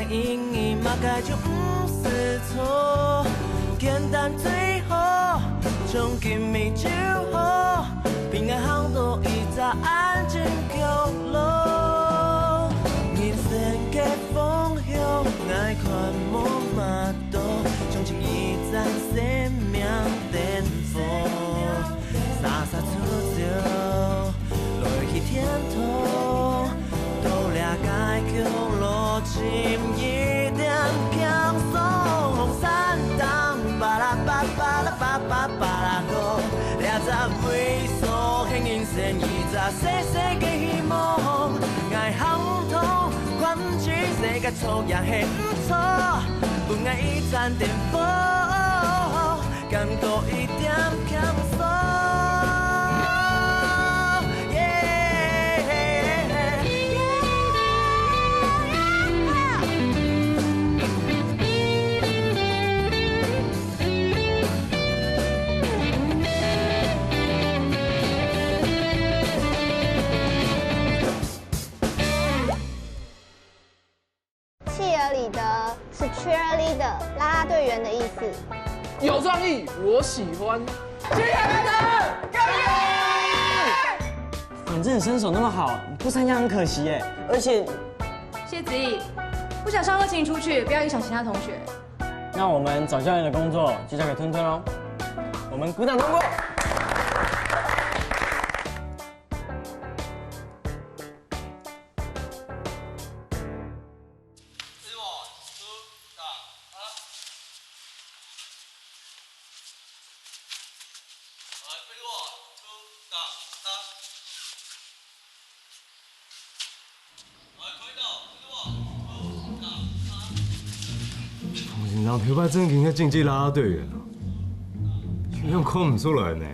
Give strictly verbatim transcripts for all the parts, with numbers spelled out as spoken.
因為麼个就毋使錯，簡單最好，從今日就好，平安行到一隻安全角落。人生个方向，𠊎看無麼多，從今一站生命顛簸。 沙沙出走，來去天堂，到這个角落尋一點輕鬆。山頂巴拉巴巴拉巴巴巴拉歌，這隻位所係人生一隻細細个希望。𠊎行毋通，看毋清世界錯也係毋錯，分𠊎一盞電火。 感到一點輕鬆。企鹅里的是 cheerleader，啦啦队员的意思。有创意，我喜欢。谢谢大家，干杯！你真的身手那么好，不参加很可惜耶。而且，谢子毅，不小心邀请你出去，不要影响其他同学。那我们找教练的工作就交给吞吞喽。我们鼓掌通过。 我平常头擺正經个競技啦啦隊員哦，樣看毋出來呢。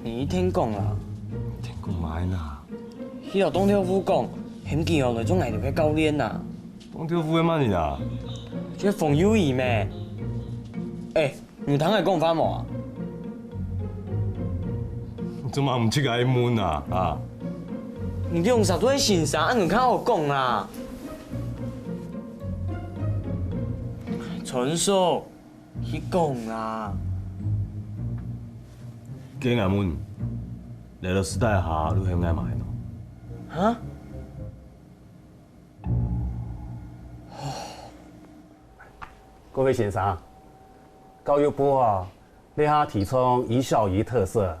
你聽講啊？聽講麼个啦？佢摎當跳舞講，喊佢哦來做𠊎兜个教練啊。當跳舞个麼人啊？就係馮友誼咩？哎， 你有聽𠊎講話無啊？你做麼毋自家問啊？啊？你兩儕都係先生，恁樣較好講啦。傳授，去講啦。該𠊎問，來到師大下，你喊𠊎麼个呢？哈？ 各位先生，教育部啊，這下提倡以小一特色，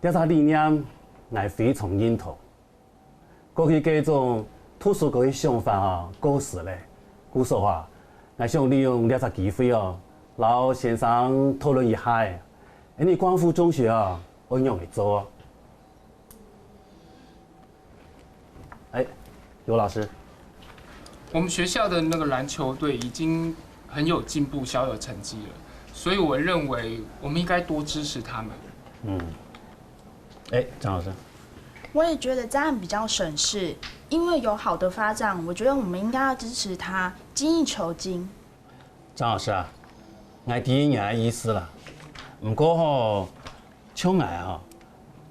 這隻理念𠊎非常認同。過去該種圖書館个想法啊，過時了。故所啊，𠊎想利用這隻機會哦，摎先生討論一下，恁呢光復中學啊，愛仰仔做？ 哎，尤老師，我们学校的那个篮球队已经很有进步，小有成绩了，所以我认为我们应该多支持他们。嗯，哎，张老师，我也觉得这样比较省事，因为有好的发展，我觉得我们应该要支持他精益求精。张老师啊，我知你个意思啦，不过吼，像我吼，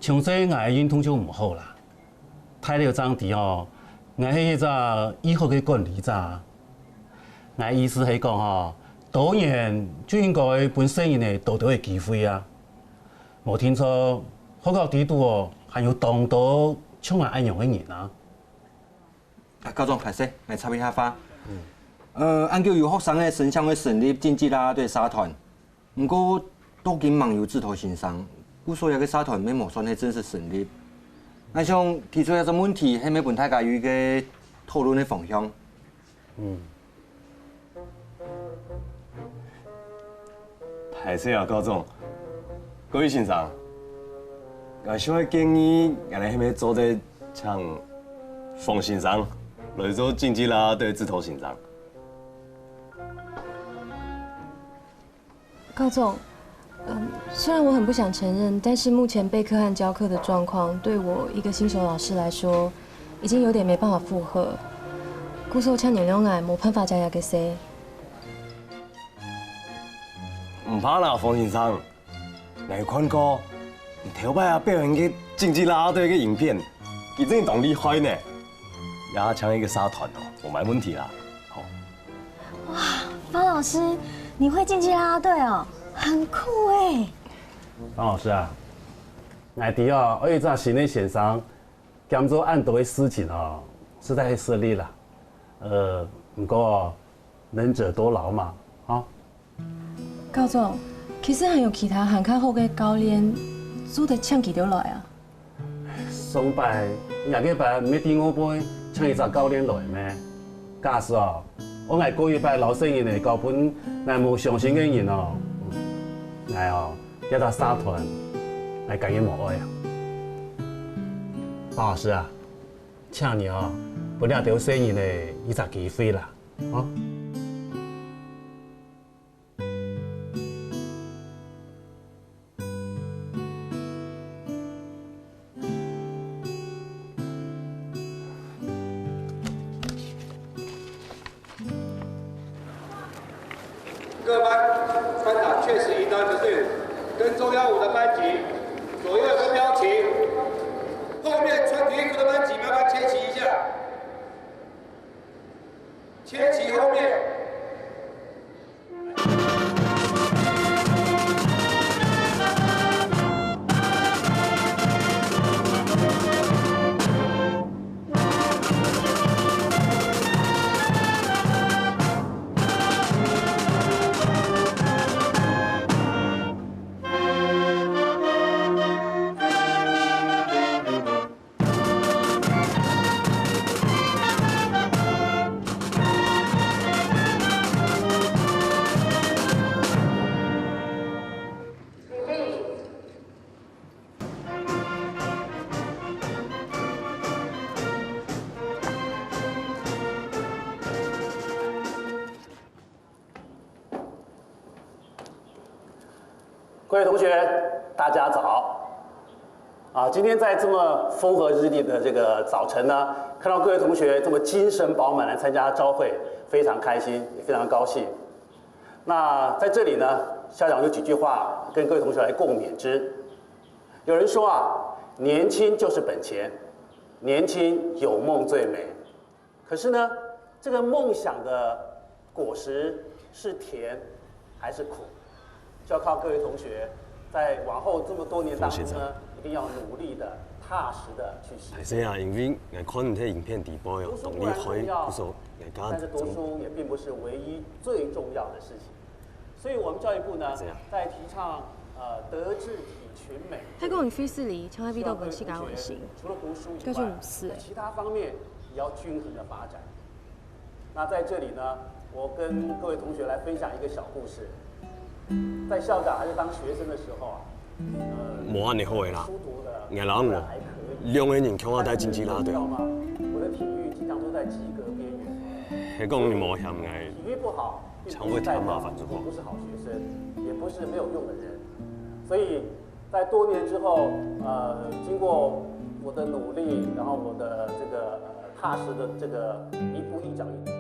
从細个运动就毋好啦。 大家正知吼，𠊎係一隻醫學个管理者。𠊎意思係講吼，多元就應該分細人仔多多个機會啊。無定著，學校底肚哦，還有當多像𠊎恁樣个人啊。啊，校長，歹勢，𠊎插一下話。呃，恁久有學生仔申請愛成立競技啦啦隊社團， 毋過，到今吂有指導先生，故所這个社團乜無算係正式成立。𠊎想提出這隻問題，係乜分大家有一個討論个方向。嗯。歹勢啊，校長，各位先生，𠊎想愛建議，𠊎等係乜做得請馮先生來做競技啦啦隊指導先生。 高總，嗯，雖然我很不想承認，但是目前備課和教課的狀況，對我一個新手老師來說，已經有點沒辦法負荷。故所請原諒𠊎，無辦法接這個事。毋怕啦，馮先生，𠊎有看過你頭擺啊表演个競技啦啦隊个影片，佢真當厲害呢。也請一個社團哦，無麼問題啦。好。哇，方老師，你會競技啦啦隊哦，很酷哎。方老師啊，𠊎知哦，愛一隻新个先生，兼做恁多个事情哦，實在係食力啦。呃，毋過能者多勞嘛，吼。 教總，其實還有其他還較好个教練，做得請佢兜來啊。上擺，若个班毋係在外背請一隻教練來咩？假使哦，𠊎過一擺摎細人仔交分𠊎無相信个人哦，𠊎哦，這隻社團，𠊎甘願無愛啊。方老師啊，請你哦，分這兜細人仔一隻機會啦，哦。 各班班长确实引导你的队伍，跟中央五的班级左右分标齐，后面穿体育服的班级麻烦切齐一下，切齐后面。各位同学，大家早。啊，今天在这么风和日丽的这个早晨呢，看到各位同学这么精神饱满来参加朝会，非常开心，也非常高兴。那在这里呢，校长有几句话跟各位同学来共勉之。有人说啊，年轻就是本钱，年轻有梦最美。 可是呢，这个梦想的果实是甜还是苦，就要靠各位同学在往后这么多年当中呢，一定要努力的、踏实的去实现。大声啊，因为𠊎看你在影片底部有动力开，不说，但是读书也并不是唯一最重要的事情。所以我们教育部呢，在提倡呃德智体群美。泰國人非斯里，从海边到跟西加文型，除了读书以外，在其他方面也要均衡的发展。那在这里呢，我跟各位同学来分享一个小故事。在校长还是当学生的时候啊，呃，无恁个好个啦。书读的，两个人共下带进去啦，对啊。我的体育经常都在及格边缘。还讲你无嫌，哎，体育不好，并不是代表我不是好学生，也不是没有用的人。所以在多年之后，呃，经过我的努力，然后我的这个呃踏实的这个一步一脚印。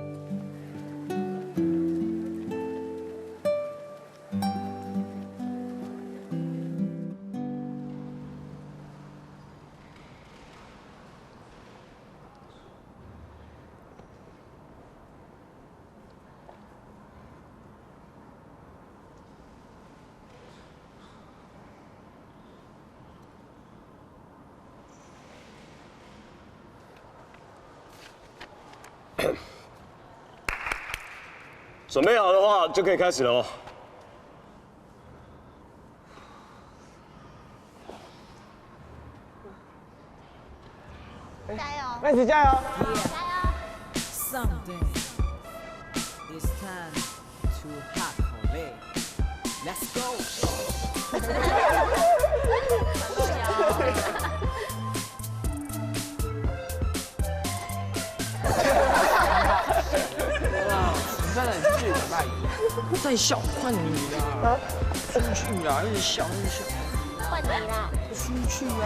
准备好的话，就可以开始了哦。加油！那一起加油！加油！Something. It's time to hot collect. Let's go. 你看你自己打败。在笑，换你啦！出去啦，一直笑，一直笑。换你啦！出去啊！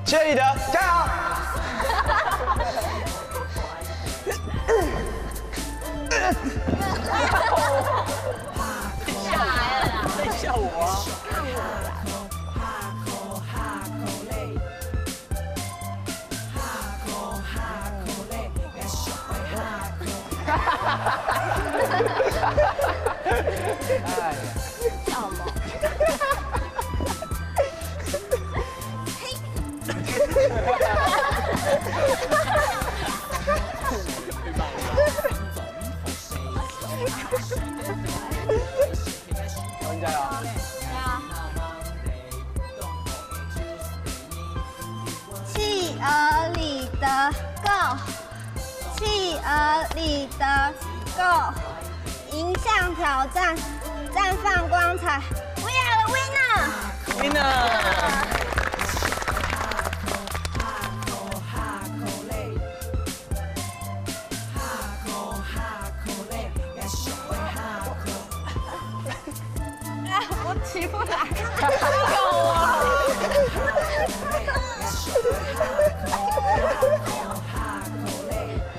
谢谢你的，加油！在笑我啊！哎呀，笑什么？加油！企鹅里的狗，企鹅里的狗，迎向挑战，绽放光彩。We are the winner！ Winner！我起不来，救我！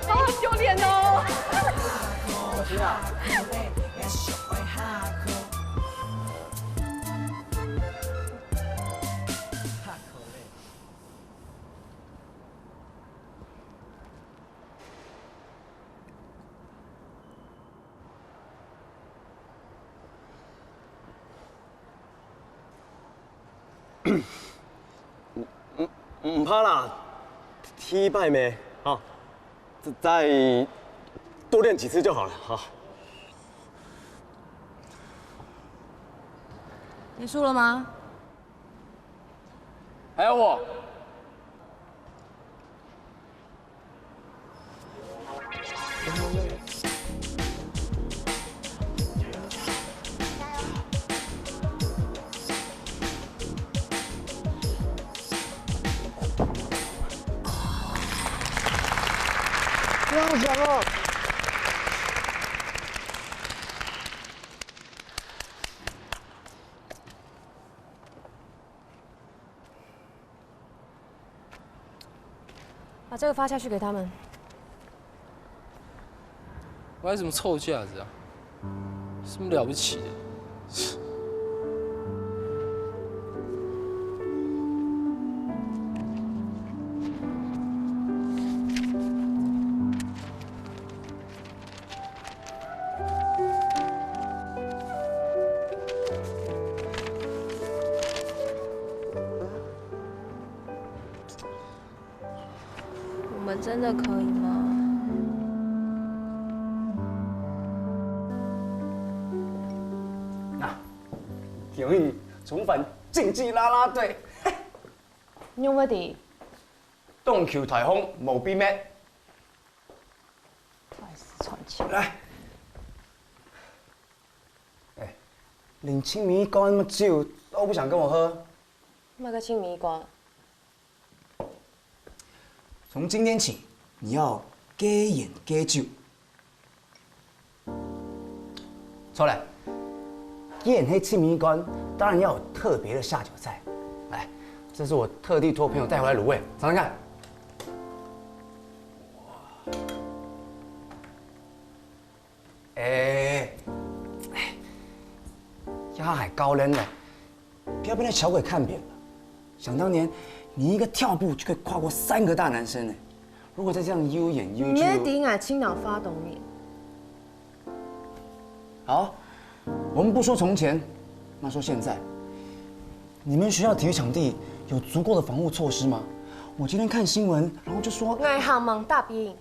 好丢脸哦！毋，毋，毋怕啦，第一擺咩，吼，再，再多練幾次就好了，哈。结束了吗？还有我。 不要讲了。把这个发下去给他们。我有什么臭架子啊？什么了不起的？ 我们真的可以吗？那，终于重返竞技啦啦队。你有没有底？ 东球台风无秘密。坏死传奇。来，哎，连青米干么酒都不想跟我喝。什么个青米干？从今天起，你要戒烟戒酒。 错了，既然是青米干，当然要有特别的下酒菜。来，这是我特地托朋友带回来的卤味，尝尝看。哎，哎，这下还高冷了。 不要被那小鬼看扁了。想当年，你一个跳步就可以跨过三个大男生呢。如果再这样有眼有你也顶啊，青岛发懂你。好，我们不说从前，那说现在。你们学校体育场地有足够的防护措施吗？我今天看新闻，然后就说，外行忙答应，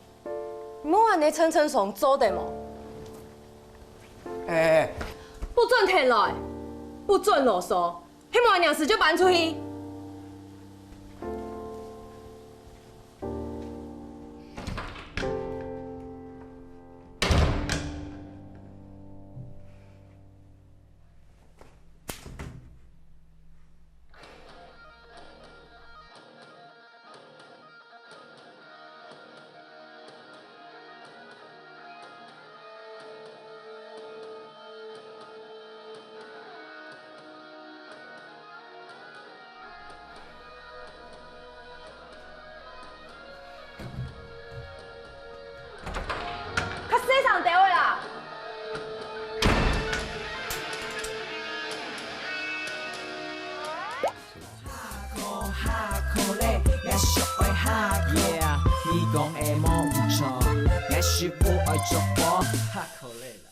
莫安尼层层上做得无？哎，哎，哎，不准停来，不准啰嗦。 希望娘事就搬出去。較細聲兜仔啦！一步愛捉我，哈口累了。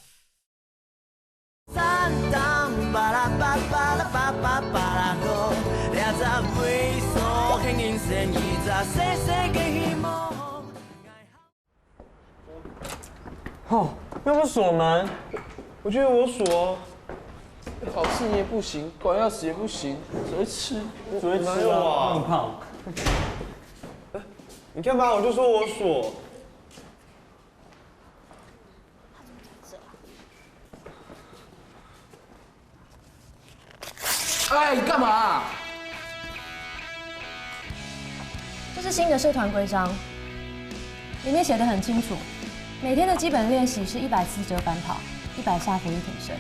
山東巴拉巴巴拉巴巴巴拉歌，兩隻位所很人生，一隻細細个希望。吼，要不鎖門？我覺得我鎖啊。考試你也不行，管鑰匙也不行，只會吃，只會吃啊，哪有啊？胖胖。你看吧，我就說我锁。 哎，你幹嘛啊？这是新的社团规章，里面写得很清楚，每天的基本练习是一百次折返跑，一百下伏地挺身。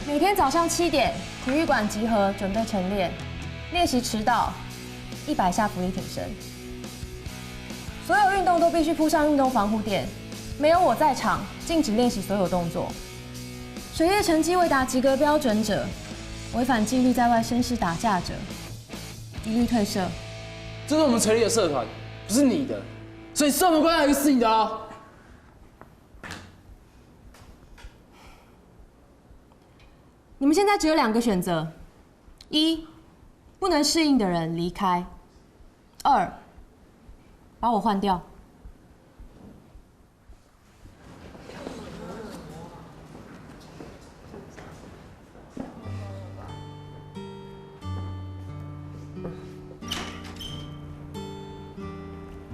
每天早上七点，体育馆集合，准备晨练，练习迟到，一百下伏地挺身。所有运动都必须铺上运动防护垫，没有我在场，禁止练习所有动作。 学业成绩未达及格标准者，违反纪律在外生事打架者，一律退社。这是我们成立的社团，不是你的，所以社团规章还是你的哦。你们现在只有两个选择：一，不能适应的人离开；二，把我换掉。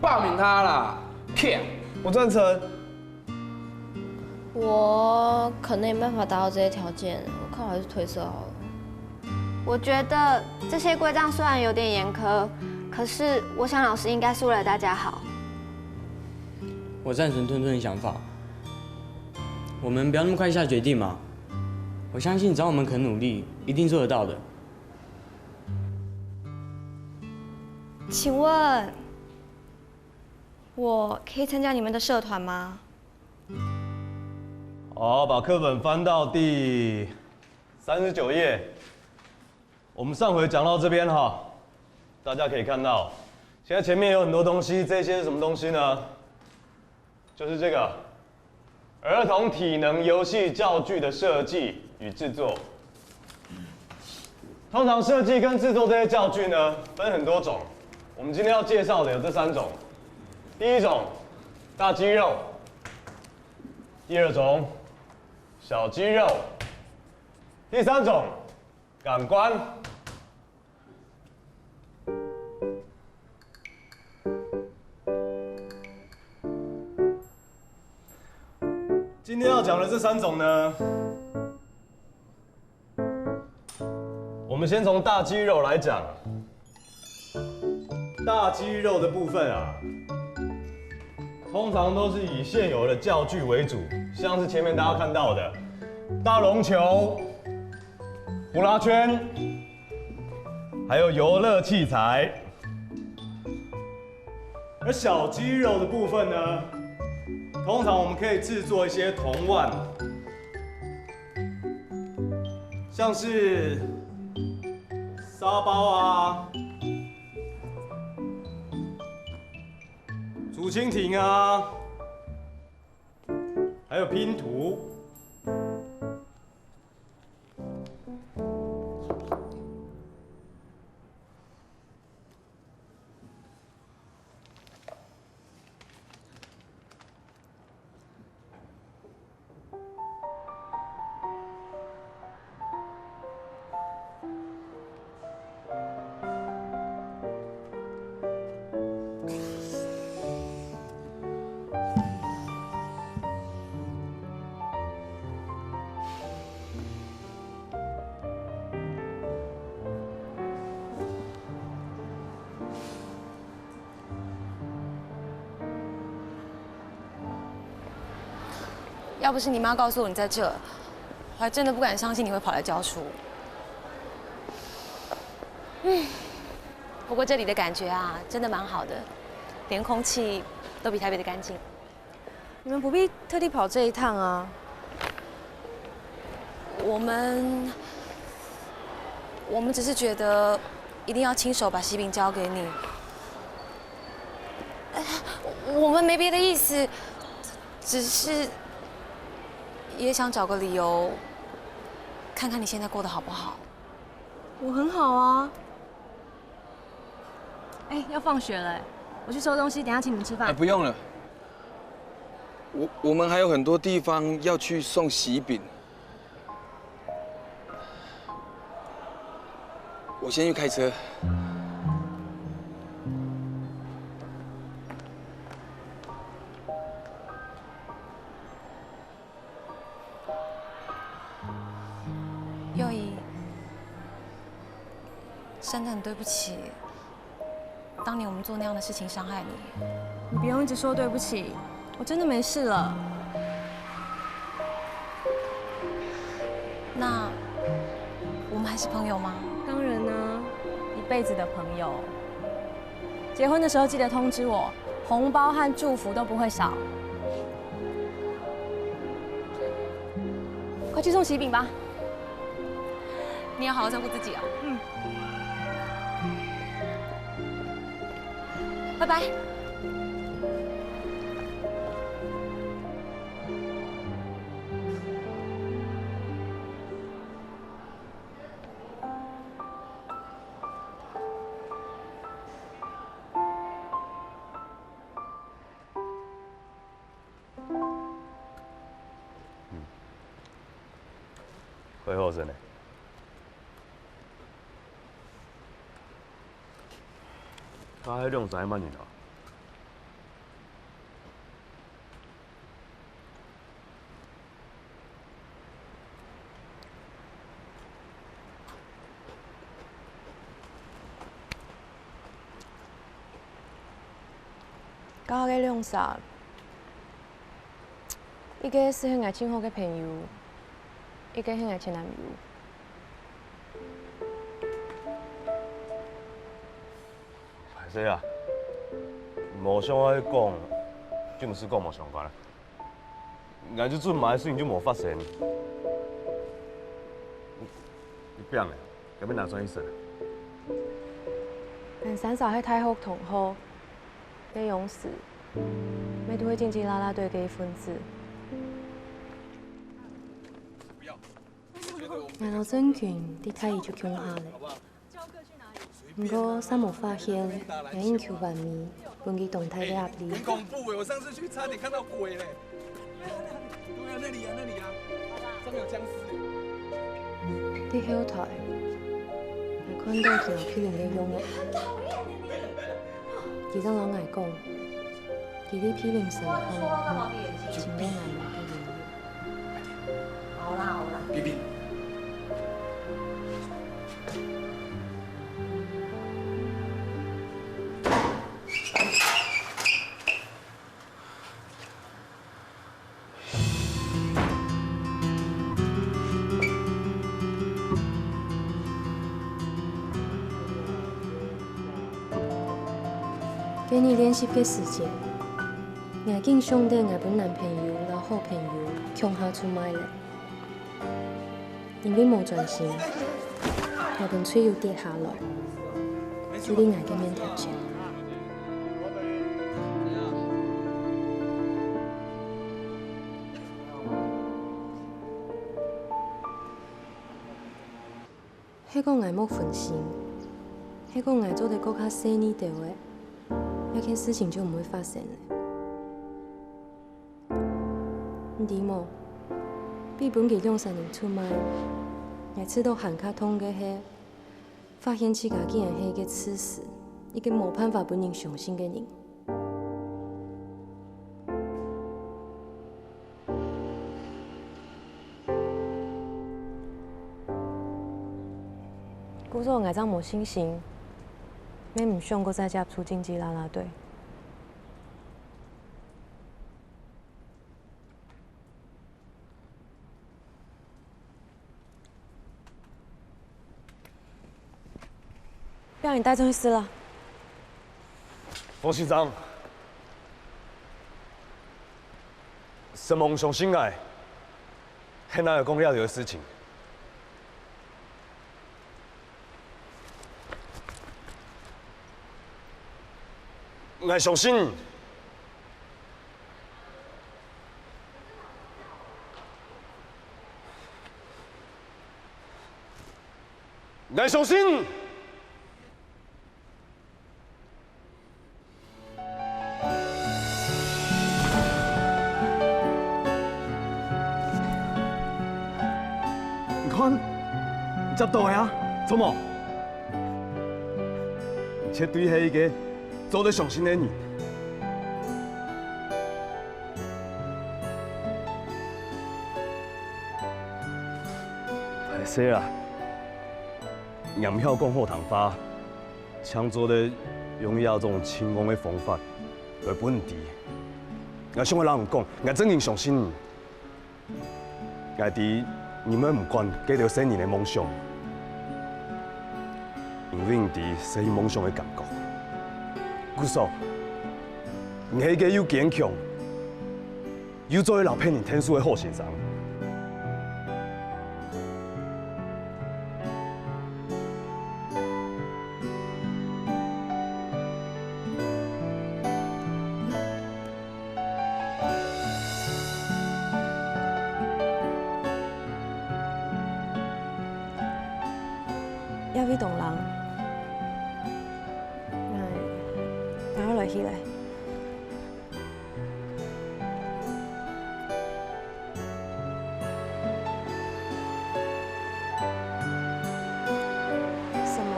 罢免他啦！切！我赞成。我可能没办法达到这些条件，我看我还是退社好了。我觉得这些规章虽然有点严苛，可是我想老师应该是为了大家好。我赞成吞吞的想法，我们不要那么快下决定嘛。我相信只要我们肯努力，一定做得到的。 请问，我可以参加你们的社团吗？好，把课本翻到第三十九页。我们上回讲到这边哈，大家可以看到，现在前面有很多东西，这些是什么东西呢？ 就是这个儿童体能游戏教具的设计与制作。通常设计跟制作这些教具呢，分很多种。我们今天要介绍的有这三种：第一种，大肌肉；第二种，小肌肉；第三种，感官。 今天要讲的这三种呢，我们先从大肌肉来讲。大肌肉的部分啊，通常都是以现有的教具为主，像是前面大家看到的大龙球、呼啦圈，还有游乐器材。 而小肌肉的部分呢，通常我们可以制作一些铜腕，像是沙包啊、竹蜻蜓啊，还有拼图。 要不是你妈告诉我你在这，我还真的不敢相信你会跑来教书。嗯，不过这里的感觉啊，真的蛮好的，连空气都比台北的干净。你们不必特地跑这一趟啊。我们，我们只是觉得一定要亲手把喜饼交给你。我们没别的意思，只是也想找个理由，看看你现在过得好不好。我很好啊。哎，要放学了，我去收东西，等一下请你们吃饭。哎，不用了，我我们还有很多地方要去送喜饼。 我先去开车。佑仪，真的很对不起。 当年我们做那样的事情伤害你。你不用一直说对不起，我真的没事了。那我们还是朋友吗？当然呢，一辈子的朋友。结婚的时候记得通知我，红包和祝福都不会少。快去送喜饼吧。你要好好照顾自己哦。嗯。 拜拜。嗯，會好勢呢。該兩儕麼人啊？ 該个兩儕，一个係𠊎盡好个朋友，一个係𠊎前男友。歹勢啊，無想愛講，就毋使講無相干。 𠊎就準麼个事情就無發生。你，你變了，該變哪種意思？𠊎三儕係大學同學，該央時，乜都係經濟啦啦隊个一份子。𠊎摎振群在大一就共下了。 毋過，煞無發現，𠊎應求完美，分佢當大个壓力。很恐怖欸！我上次去差點看到鬼嘞。對啊，那裡啊，那裡啊，上面有僵屍欸。在後台，𠊎看到佢摎P零个樣仔。佢正摎𠊎講，佢在P零身項尋到𠊎無个理由。 好啦，好啦。該日練習个時節，𠊎緊想著𠊎分男朋友摎好朋友共下出賣了。 因為無專心，𠊎分隊友跌下來，就在𠊎个面頭前。係講𠊎莫分心，係講𠊎做得過較細膩兜仔，這件事情就毋會發生了。 你知無？比分佢兩儕人出賣，𠊎試著還較痛个係，發現自家竟然係一個自私、一個無辦法分人相信个人。故所𠊎正無信心，乜毋想過再接觸經濟啦啦隊。 不要你帶這回事了。方先生，承蒙相信𠊎，係哪會講這兜个事情。 𠊎相信， 𠊎相信。 你看，你接到个啊，著無？你絕對係一個做得相信个人。歹勢啊，𠊎毋曉講好聽話，淨做得用這種盡戇个方法來分你知。𠊎想愛摎你講，𠊎真正相信你。 𠊎知你會毋管該兜細人个夢想，因為你知失去夢想个感覺。故所，你係一個又堅強，又做得摎別人𢯭手个好先生。 這位同人，𠊎，𠊎愛來去咧。 什麼？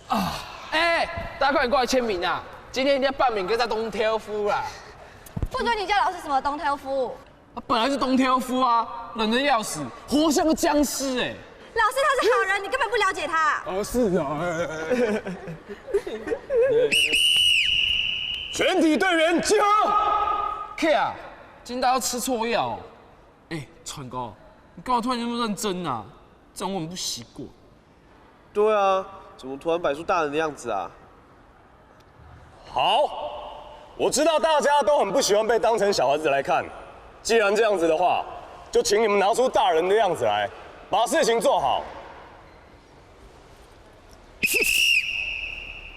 啊，欸，大家快點過來簽名啊！今天一定要辦名叫做當豆腐啦！不准你叫老師什麼當豆腐。 啊，本來就當豆腐啊，冷得要死，活像個僵屍欸。老師他是好人，你根本不了解他。哦，是哦。全體隊員集合。K啊，今天大家吃錯藥哦。欸，川哥，你幹嘛突然間那麼認真啊？這樣我很不習慣。 對啊，怎麼突然擺出大人的樣子啊？好，我知道大家都很不喜歡被當成小孩子來看，既然這樣子的話，就請你們拿出大人的樣子來，把事情做好。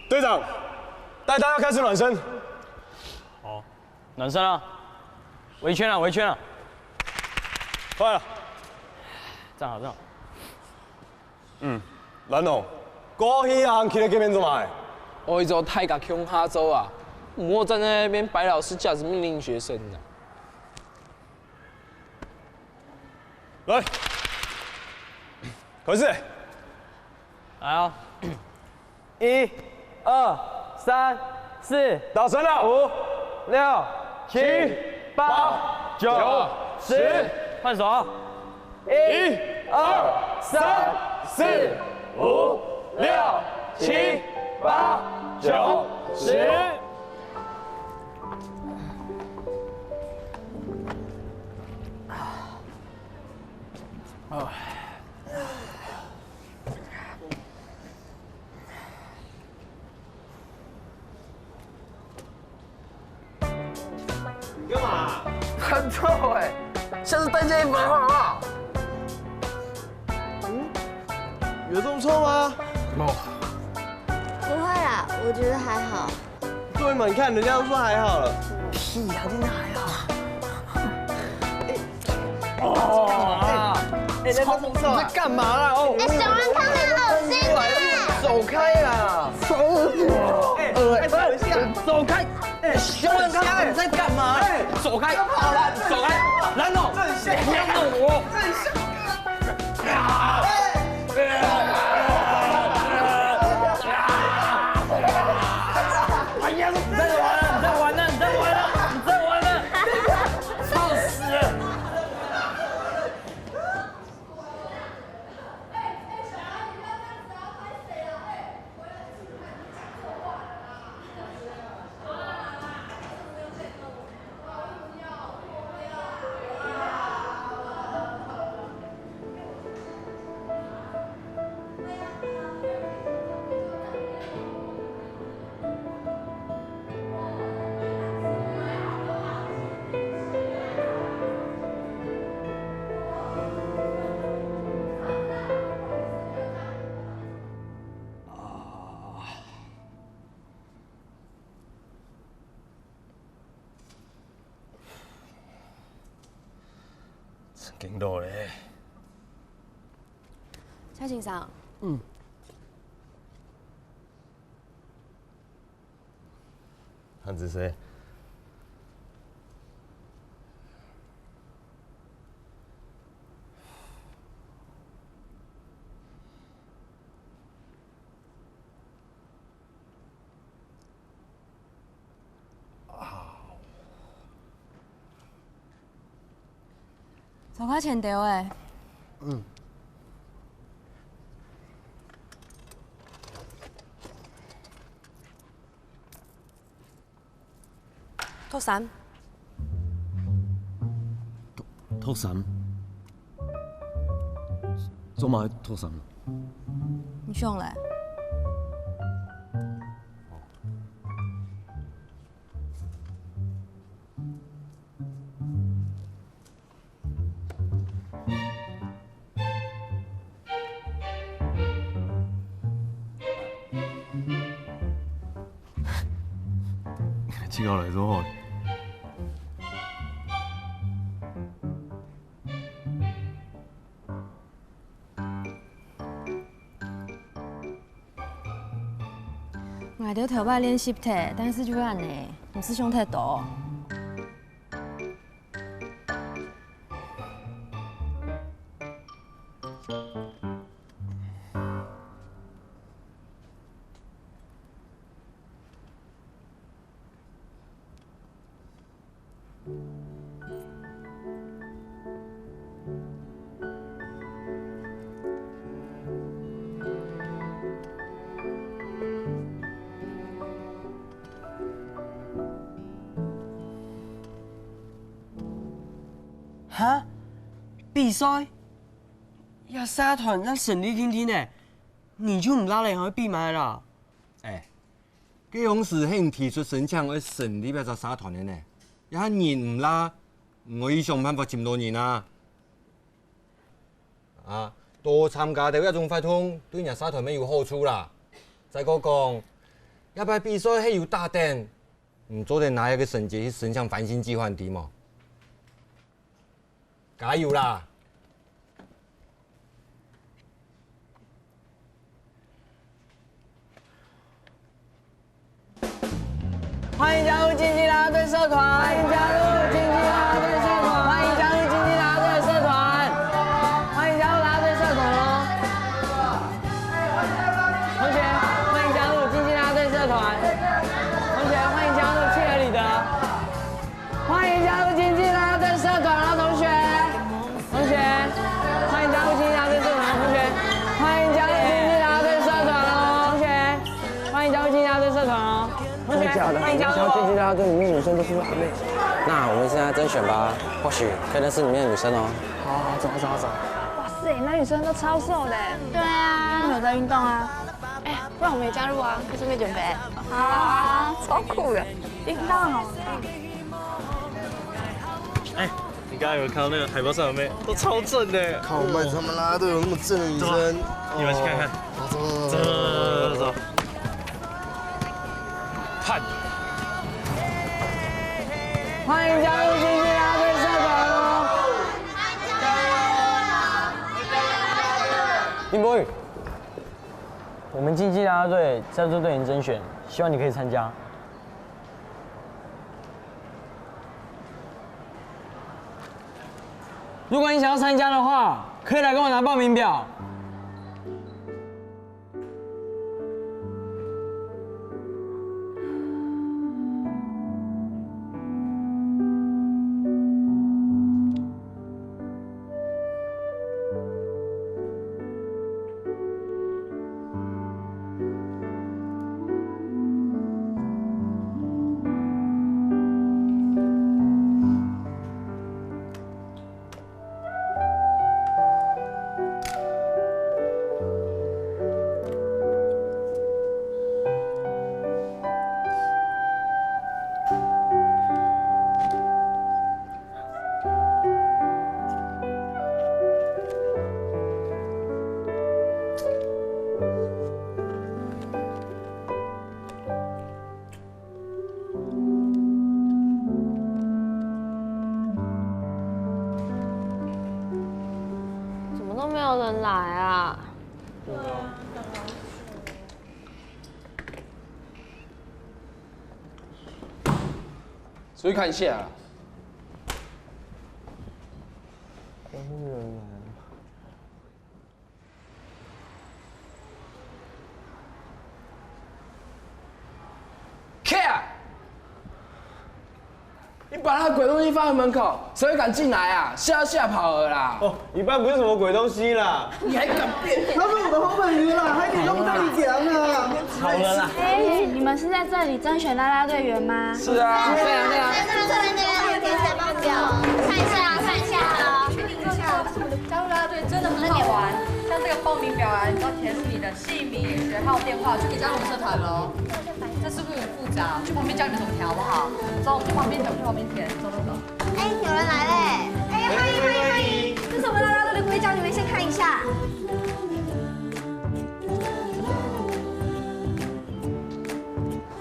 隊長，帶大家開始暖身。好，暖身啊，圍圈啊，圍圈啊。快了。站好，站好。 嗯，蘭農，過去啊，還企在該片做麼个？哦，愛做大家共下做啊，毋好站在那邊白老師架子命令學生啊。來，開始。來哦。 一、二、三、四，打深了。五、六、七、八、九、十。換手。一、二、三、四、五、六、七、八、九、十。啊。 你幹嘛？很臭欸，下次帶這一包好不好？嗯，有這麼臭嗎？哦。不會啦，我覺得還好。對嘛，你看人家都說還好了。屁啊，真的還好。欸，哦，欸，欸，那個臭臭啊。你在幹嘛啦？哦，欸，小人看很噁心欸。走開啦！欸，欸，等一下，走開！欸，小人看你在幹嘛？欸，走開！好了，走開！蘭農，不要弄我！哎呀，你在玩啊！你在玩啊！你在玩啊！你在玩啊！操死了！驚到咧。蔡先生，嗯。韓子詩。 坐較前兜仔。嗯。脫衫。脫，脫衫？做麼愛脫衫？你想咧？ 這个來做好。 𠊎兜頭擺練習忒，但是就恁呢，毋使想忒多。 哈？比賽？這社團正成立定定呢，你就毋拉人去比麼个啦？哎， 該央時係你提出申請愛成立一隻社團个呢，這下人毋罅，你愛想辦法尋著人啊！啊，多參加兜這種活動，對若社團乜有好處啦。再過講，這擺比賽係有打等，你做得拿這个成績去申請翻新計畫，你知無？ 加油啦！歡迎加入競技啦啦隊社團！歡迎加入競技啦啦隊社團！歡迎加入競技啦啦隊社團！歡迎加入啦啦隊社團哦！同學，歡迎加入競技啦啦隊社團！同學，歡迎加入企鵝里的！ 歡迎加入競技啦啦隊社團哦，同學！同學，歡迎加入競技啦啦隊社團哦，同學！歡迎加入競技啦啦隊社團哦，同學！歡迎加入競技啦啦隊社團哦，同學！真的假的？歡迎加入哦！你們想要競技啦啦隊裡面女生都是辣妹？那我們現在甄選吧，或許可以認識裡面的女生哦。好，好，走，走，走。哇塞，那女生都超瘦的。對啊，都沒有在運動啊。哎，不然我們也加入啊，可以順便減肥。好啊，超酷的。運動哦。 哎，你剛剛有看到那個海報上的妹，都超正的。看我們他們啦啦隊有那麼正的女生。走啊，你們去看看。哦，走走走走走走走。走，走，走，走。看。歡迎加入競技啦啦隊社團哦！林博宇，我們競技啦啦隊在做隊員甄選，希望你可以參加。 如果你想要參加的話，可以來跟我拿報名表。来啊？出去看一下啊。Care！你把那个鬼东西放在门口，谁会敢进来啊？吓都吓跑了啦！哦，一般不是什么鬼东西啦。你还敢辩？他是我的好朋友啦，还得用这样讲啊。好了啦。哎，你们是在这里甄选啦啦队员吗？是啊，对啊，对啊。在这里甄选啦啦队员，看一下，看一下啊。加入啦啦队真的很好玩，像这个报名表啊，你只要填入你的姓名、学号、电话，就可以加入我们社团了。这是不是有点复杂？去旁边教你们怎么填好不好？走，我们去旁边走，去旁边填，走走走。哎，有人来嘞！哎，欢迎欢迎欢迎！这是我们啦啦队的规章，你们先看一下。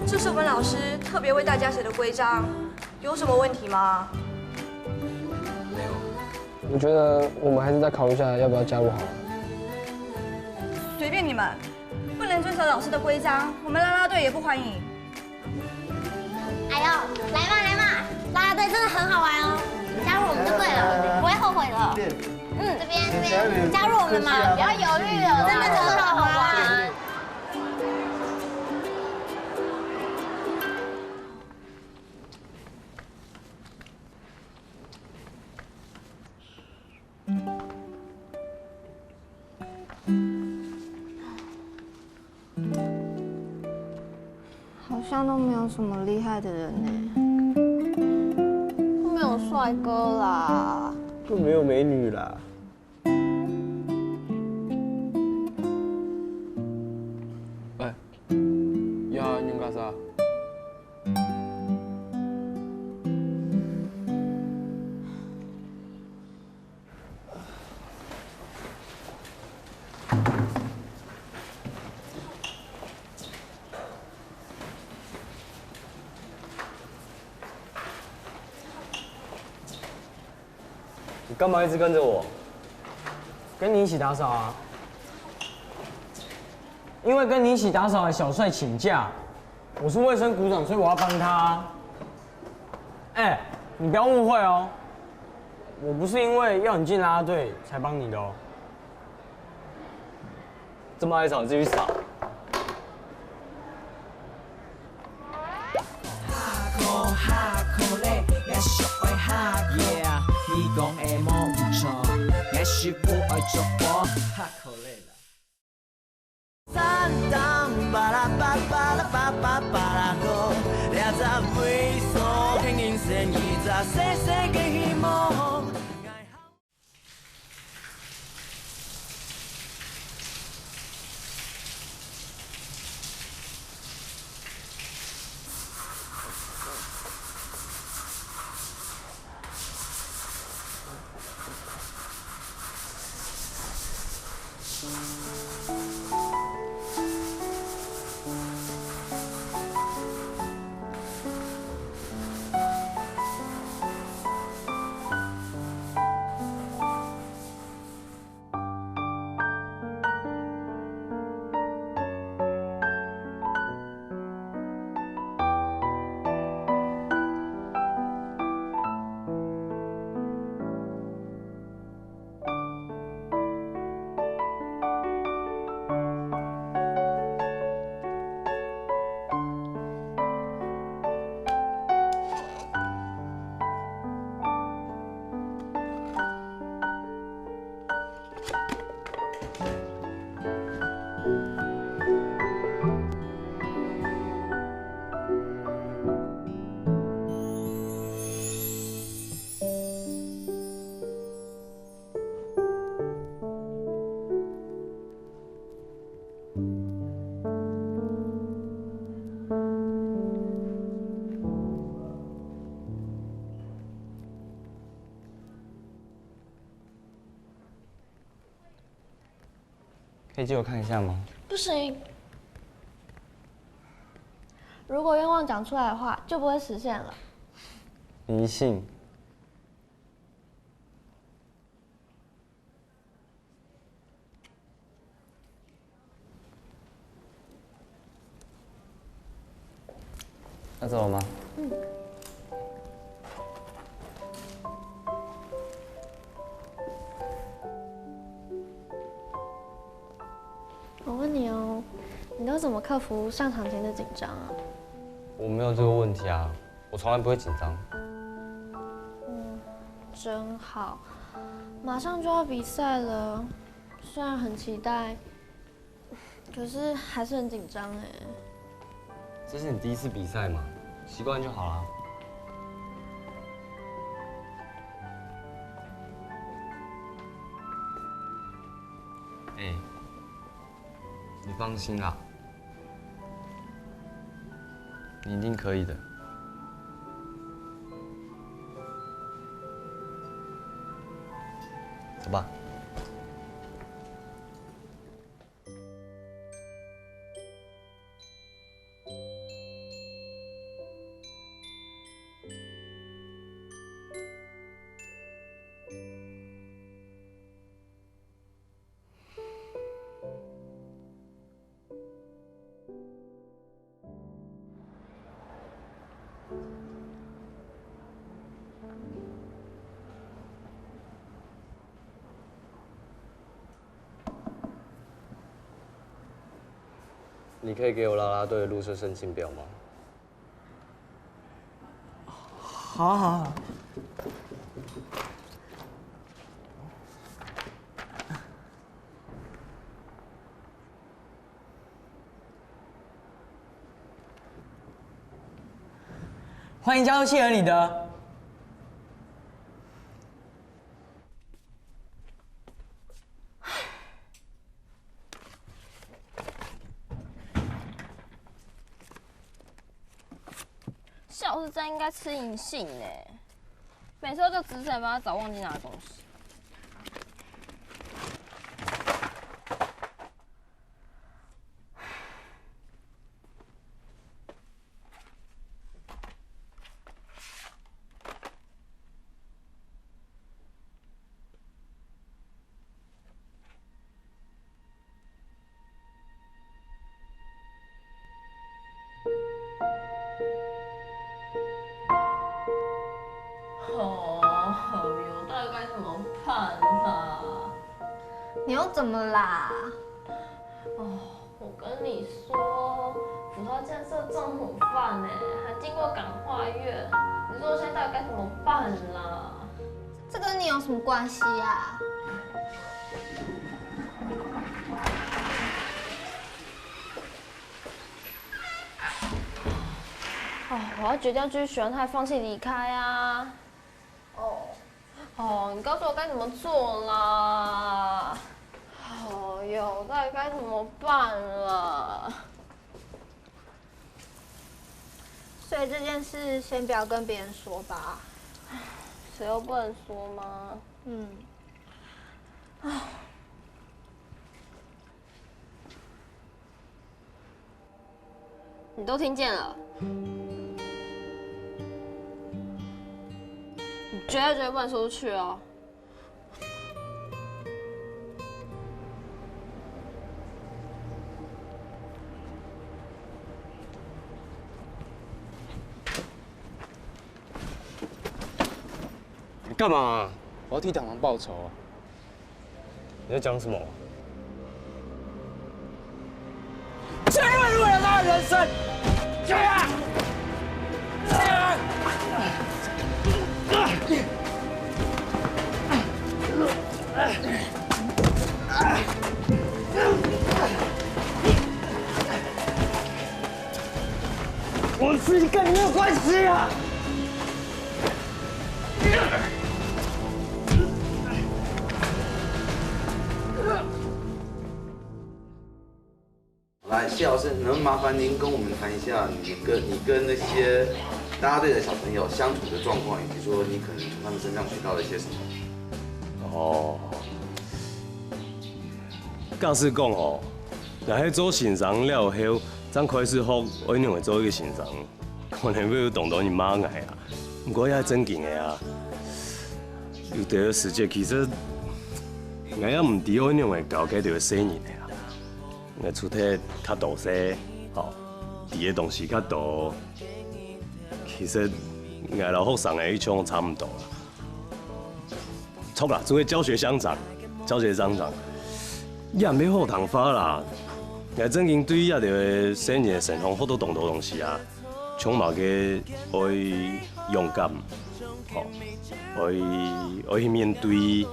这是我们老师特别为大家写的规章，有什么问题吗？没有。我觉得我们还是再考虑一下要不要加入好了。随便你们，不能遵守老师的规章，我们啦啦队也不欢迎。哎呦，来嘛来嘛，啦啦队真的很好玩哦，加入我们就对了，不会后悔的。嗯，这边这边加入我们嘛，不要犹豫了，真的很好玩。好像都没有什么厉害的人呢。都没有帅哥啦。就没有美女啦。哎，呀，你们干啥？ 你干嘛一直跟着我？跟你一起打扫啊。因为跟你一起打扫的小帅请假，我是卫生股长，所以我要帮他啊。哎，你不要误会哦，我不是因为要你进啦啦队才帮你的哦。 这么爱吵，你自己去扫。可以借我看一下吗？不行。如果愿望讲出来的话，就不会实现了。迷信。那走了吗？我问你哦，你都怎么克服上场前的紧张啊？我没有这个问题啊，我从来不会紧张。真好，马上就要比赛了，虽然很期待，可是还是很紧张哎。这是你第一次比赛嘛，习惯就好了。哎，你放心啦，你一定可以的。走吧。你可以给我啦啦队的入社申请表吗？好好好。欢迎加入谢尔里德。 下午是真应该吃银杏呢，每次都叫执事来帮他找忘记拿的东西。哦，好哟，到底该怎么办啦？你又怎么啦？哦，我跟你说，福华建设政府饭呢，还经过感化院，你说我现在到底该怎么办啦？这跟你有什么关系啊？哦，我要决定继续喜欢他，放弃离开啊。哦，哦，你告诉我该怎么做啦？哦哟，到底该怎么办啦？所以这件事先不要跟别人说吧。谁又不能说吗？嗯，你都听见了，你绝对绝对不能说出去哦。你干嘛？我要替糖糖报仇啊！你在讲什么？这又是我的人生！这样，这样。我自己跟你没有关系啊！ 来，谢老师，能麻烦您跟我们谈一下你跟你跟那些啦啦队的小朋友相处的状况，以及说你可能从他们身上学到了一些什么？哦，假使讲哦，若係做先生了後，正開始學愛仰會做一个先生，可能會有當多人罵𠊎啊。毋過也係正經个啊。有兜个時節，其實𠊎也毋知愛仰會教該兜个細人仔啊。 𠊎出忒較多歲，吼，知个東西較多，其實，𠊎摎學生个立場差毋多啦。著啦，做个教學相長，教學相長，也毋係好聽話啦。𠊎正經對這兜个細人个身上學到當多東西啊，像麼个愛勇敢，吼，愛愛去面對，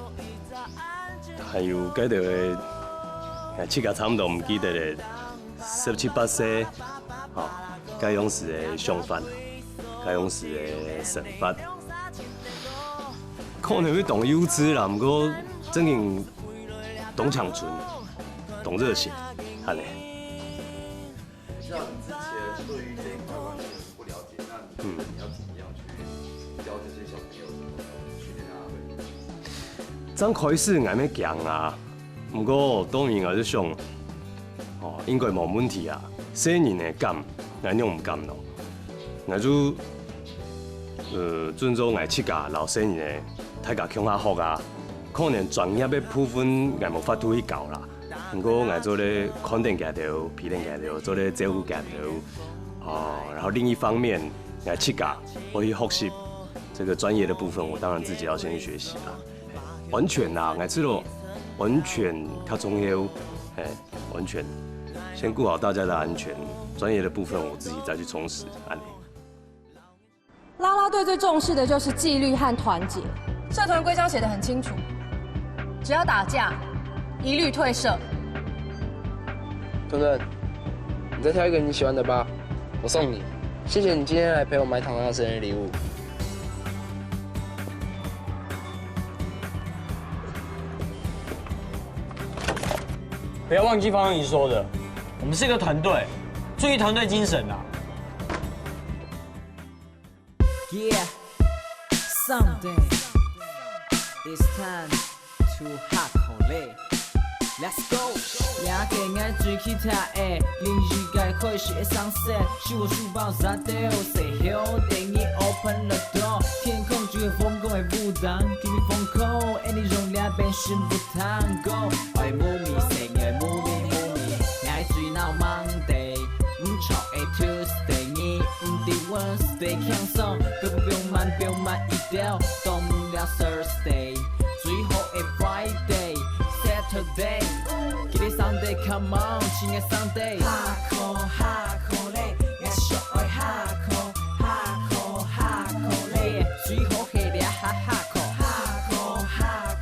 還有該兜个，自家差毋多毋記得咧。 十七八歲，吼，該樣時个想法，該樣時个生活，可能會當幼稚啦，毋過正經當青春，當熱血，恁呢。像你之前對於這一塊完全不了解，那你你要怎麼樣去教這些小朋友，怎麼去跟他們？正開始𠊎乜驚啊， 毋過當然𠊎就想，哦，應該無問題啊。細人个敢，𠊎仰毋敢咯？𠊎就，呃，準做𠊎自家摎細人个大家共下學啊。可能專業个部分𠊎無法度去教啦，毋過𠊎做得看等佢兜，陪等佢兜，做得照顧佢兜。哦，然後另一方面，𠊎自家會去學習這個專業的部分，我當然自己要先去學習啦。 安全啦，𠊎試著安全較重要，嘿，安全，先顧好大家的安全，專業的部分我自己再去充實，恁呢。啦啦隊最重視的就是纪律和团结。社团规章写得很清楚，只要打架，一律退社。等等，你再挑一个你喜欢的吧，我送你。谢谢你今天来陪我买糖糖生日礼物。 不要忘记方阿姨说的，我们是一个团队，注意团队精神啊。 Yeah, someday it's time to hot collect. Let's go. 這个愛追去他的，另一个開始的sunset，是我書包撒掉，say hello，等你open the door，天空就會放光的舞蹈，give me phone call，and你用了變成不tango，愛move me，say愛move me，move me，愛追到Monday，毋著的Tuesday，你毋知Wednesday輕鬆，不用慢，不用慢，一條到毋了Thursday。 最後的Friday、Saturday，今日Sunday，come on，親愛Sunday。哈口哈口咧，𠊎上愛哈口，哈口哈口咧。最好係這哈哈口。哈口哈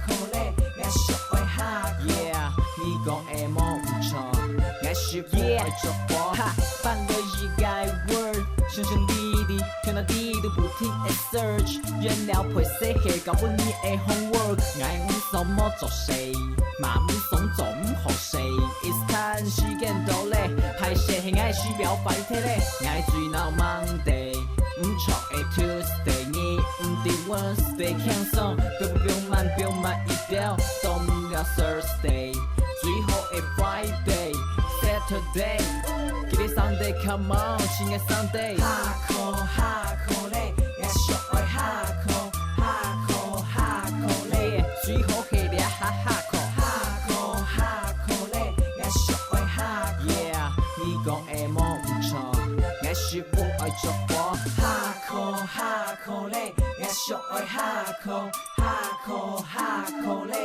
口咧，𠊎上愛哈口。Yeah，你講的無毋著，𠊎是毋愛捉我。哈，半個一個word，想想你的，看到你都不停的search。 原料配色係交分你的homework，𠊎毋想無做事，嘛毋想做毋好事。It's time時間到咧，歹勢係𠊎需要快鐵咧。𠊎追到Monday，毋著的Tuesday，你毋知Wednesday輕鬆，不用慢，不用慢，一條到毋了Thursday，最後的Friday、Saturday，今日Sunday，come on，親愛Sunday。哈口哈口咧，𠊎上愛哈口。 哈口哈口咧，最好係這哈哈口。哈口哈口咧，𠊎上愛哈口。Yeah，你講的無毋著，𠊎是毋愛捉我。哈口哈口咧，𠊎上愛哈口。哈口哈口咧，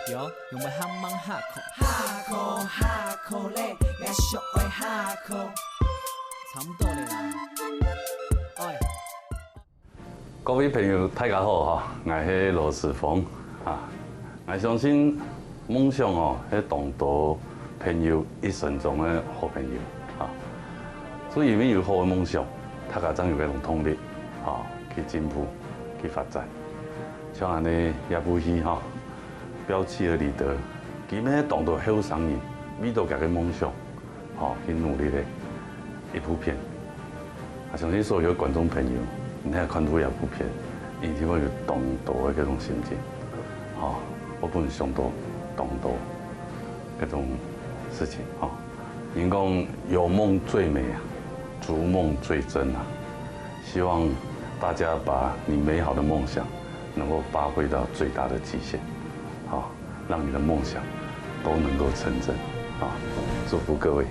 喲，仰會恁慢哈口？哈口哈口咧，𠊎上愛哈口。差毋多咧啦。哎。 各位朋友，大家好哈，𠊎係羅時豐啊。𠊎相信夢想哦，係當多朋友一生中个好朋友啊。就因為有好个夢想，大家正有該種動力啊，去進步、去發展。像恁呢這部戲哈，《飆企鵝里德》，佢乜係當多後生人為著佢个夢想， 吼，去努力个一部片。啊，相信所有觀眾朋友，你看看到這部片，一定會有當多个這種心情，吼，𠊎本想到當多這種事情，吼。人講有夢最美啊，逐夢最真啊。希望大家把你美好的夢想能夠發揮到最大的極限，好。 讓你的夢想都能夠成真。好，祝福各位。